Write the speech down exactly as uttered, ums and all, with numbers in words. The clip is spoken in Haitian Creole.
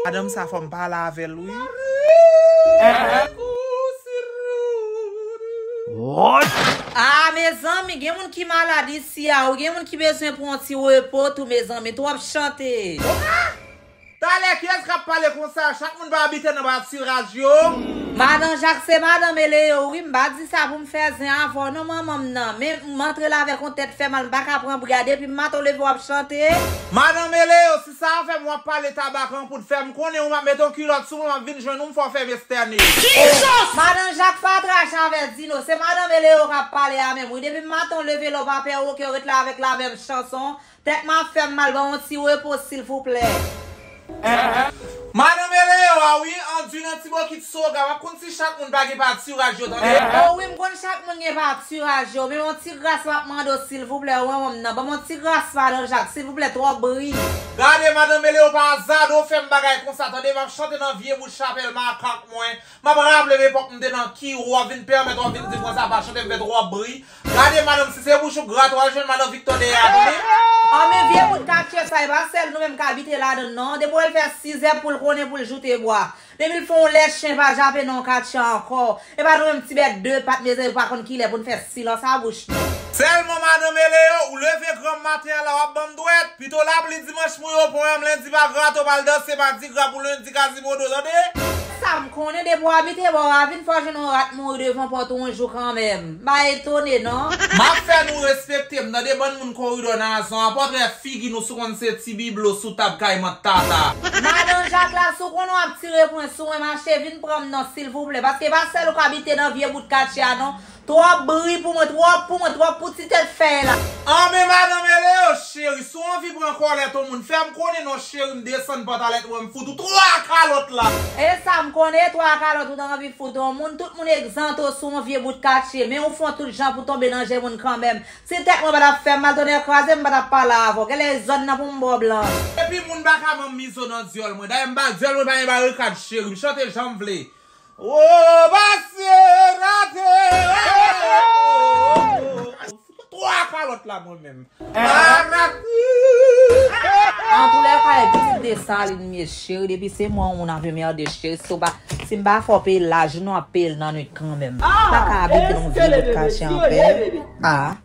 Madanm sa fò m pale avè l wi. Ah, mezanmi, gen moun ki malad isi a, ou gen moun ki bezwen pran yon ti repo tou, mezanmi, twòp chante. Talè, kiyès k ap pale konsa? Chak moun pa abite nan patiraj yo. Madan Jak se madan Meleyo, wi, m pa di sa pou m fè zen avè w non, manman m nan. Men m antre la avèk yon tèt fè mal, m pa ka pran bri a, depi m maten w leve w ap chante. Madan Meleyo, si sa fè m w ap pale tabak an poud, fè m konnen ou m ap mete yon kilòt sou mwen, m ap vin jwenn ou, m fè w fè m estène. Madan Jak pa trache avè Dino, se madan Meleyo k ap pale a menm, wi, depi m maten w leve la w pa pè oke, w ret la avèk la menm chanson. Tèt m ap fè m mal, ban m yon ti repo silvouplè. Madan Meleyo a wi, andu nan ti bokit soga, w ap konn si chak moun pa gen patiraj yo, tande? O wi, m konn chak moun gen patiraj yo, men yon ti gras m ap mande w silvouplè, ou wè manm nan, ban m yon ti gras madan Jak, silvouplè, twòp bri. Gade madan Meleyo, pa azade w fè m bagay konsa, tande? M ap chante nan vye bout chapèl makak mwen. M ap raple m epòk m te nan kiwo, w ap vin pèmèt w ap vin di m konsa pa chante, m fè twòp bri. Gade madanm, si se bouch ou k grate, w al jwenn madan Viktò dèyè a, tande? Anben vye bout katye sa, e pa sèl nou menm k abite ladann non. Depi w wè l fè sizè pou l konnen pou l joute bwa. Depi l fè yon lè chen pa jape nan yon katye ankò. E pa nou menm ti bèt de pat mezanmi, pa konn kilè pou n fè silans a bouch nou. Sèlman madan Meleyo, ou leve granm maten an la, w ap ban m dwèt. Pito lapli dimanch mouye w pran yon lendi pa grate w pa al danse madigra pou lendi kazimodo, tande? Sa m konnen, depi w abite bò ravin, fò w jwenn yon rat mouri devan pòt ou yon jou kanmenm. M pa etone non. M ap fè nou respekte m, tande, bann moun koridò nan azan, apòtre figi nou si w konn se ti biblo sou tab kay mant tata. Madan Jak la, si w konnen w ap tire pwen sou mwen, mache vin pran m non silvouplè, paske e pa sèl ou k abite nan vye bout katye a non. Twòp bri pou mwen, twòp pou mwen, twòp pou ti tèt fèy la. Anben madan Meleyo cheri, si w anvi pran kòlèt yon moun, fè m konnen non cheri, m desann pantalèt mwen, m fout ou twa kalòt la. E sa m konnen, e twa kalòt ou ta anvi fout yon moun, tout moun egzante w sou yon vye bout katye, men ou fè w tout jan pou tonbe nan je moun kanmenm. Si tèt mwen pa t ap fè m mal, tonnè kraze m, m pa t ap pale avè w, genlè e zòn nan pou m ba w blan. Epi moun pa ka ban m mizo nan dyòl mwen, dayè m pa dyòl mwen pa gen barikad cheri, m chante jan m vle. O pase rate. Twa kalòt la mwen menm. Antoulèka e pitit Desalin m ye cheri, depi se mwen ou nan vye mède cheri, si w pa, si m pa fè w peye l lajounen w ap peye l nan nwit kanmenm. M pa ka abite nan yon vye bout katye anpè. Ah.